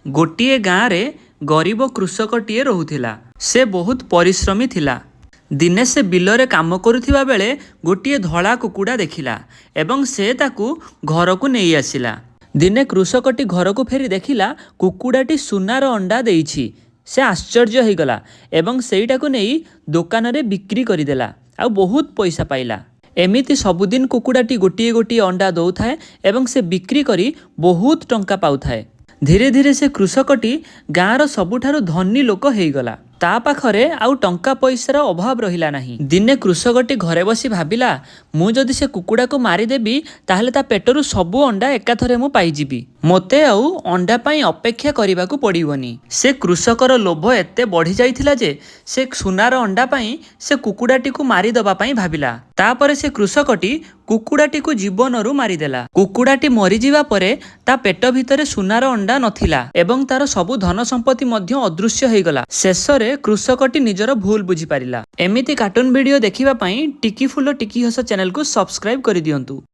ଗୋଟିଏ ଗାଁରେ ଗରିବ କୃଷକଟିଏ ରହୁଥିଲା। ସେ ବହୁତ ପରିଶ୍ରମୀ ଥିଲା। ଦିନେ ସେ ବିଲରେ କାମ କରୁଥିବା ବେଳେ ଗୋଟିଏ ଧଳା କୁକୁଡ଼ା ଦେଖିଲା ଏବଂ ସେ ତାକୁ ଘରକୁ ନେଇ ଆସିଲା। ଦିନେ କୃଷକଟି ଘରକୁ ଫେରି ଦେଖିଲା କୁକୁଡ଼ାଟି ସୁନାର ଅଣ୍ଡା ଦେଇଛି। ସେ ଆଶ୍ଚର୍ଯ୍ୟ ହେଇଗଲା ଏବଂ ସେଇଟାକୁ ନେଇ ଦୋକାନରେ ବିକ୍ରି କରିଦେଲା ଆଉ ବହୁତ ପଇସା ପାଇଲା। ଏମିତି ସବୁଦିନ କୁକୁଡ଼ାଟି ଗୋଟିଏ ଗୋଟିଏ ଅଣ୍ଡା ଦଉଥାଏ ଏବଂ ସେ ବିକ୍ରି କରି ବହୁତ ଟଙ୍କା ପାଉଥାଏ। ଧୀରେ ଧୀରେ ସେ କୃଷକଟି ଗାଁର ସବୁଠାରୁ ଧନୀ ଲୋକ ହେଇଗଲା। ତା ପାଖରେ ଆଉ ଟଙ୍କା ପଇସାର ଅଭାବ ରହିଲା ନାହିଁ। ଦିନେ କୃଷକଟି ଘରେ ବସି ଭାବିଲା, ମୁଁ ଯଦି ସେ କୁକୁଡ଼ାକୁ ମାରିଦେବି, ତାହେଲେ ତା ପେଟରୁ ସବୁ ଅଣ୍ଡା ଏକାଥରେ ମୁଁ ପାଇଯିବି। ମୋତେ ଆଉ ଅଣ୍ଡା ପାଇଁ ଅପେକ୍ଷା କରିବାକୁ ପଡ଼ିବନି। ସେ କୃଷକର ଲୋଭ ଏତେ ବଢ଼ି ଯାଇଥିଲା ଯେ ସେ ସୁନାର ଅଣ୍ଡା ପାଇଁ ସେ କୁକୁଡ଼ାଟିକୁ ମାରିଦେବା ପାଇଁ ଭାବିଲା। ତାପରେ ସେ କୃଷକଟି କୁକୁଡ଼ାଟିକୁ ଜୀବନରୁ ମାରିଦେଲା। କୁକୁଡ଼ାଟି ମରିଯିବା ପରେ ତା ପେଟ ଭିତରେ ସୁନାର ଅଣ୍ଡା ନଥିଲା ଏବଂ ତାର ସବୁ ଧନ ସମ୍ପତ୍ତି ମଧ୍ୟ ଅଦୃଶ୍ୟ ହେଇଗଲା। ଶେଷରେ କୃଷକଟି ନିଜର ଭୁଲ ବୁଝିପାରିଲା। ଏମିତି କାର୍ଟୁନ ଭିଡିଓ ଦେଖିବା ପାଇଁ ଟିକି ଫୁଲ ଟିକି ହସ ଚ୍ୟାନେଲକୁ ସବସ୍କ୍ରାଇବ କରିଦିଅନ୍ତୁ।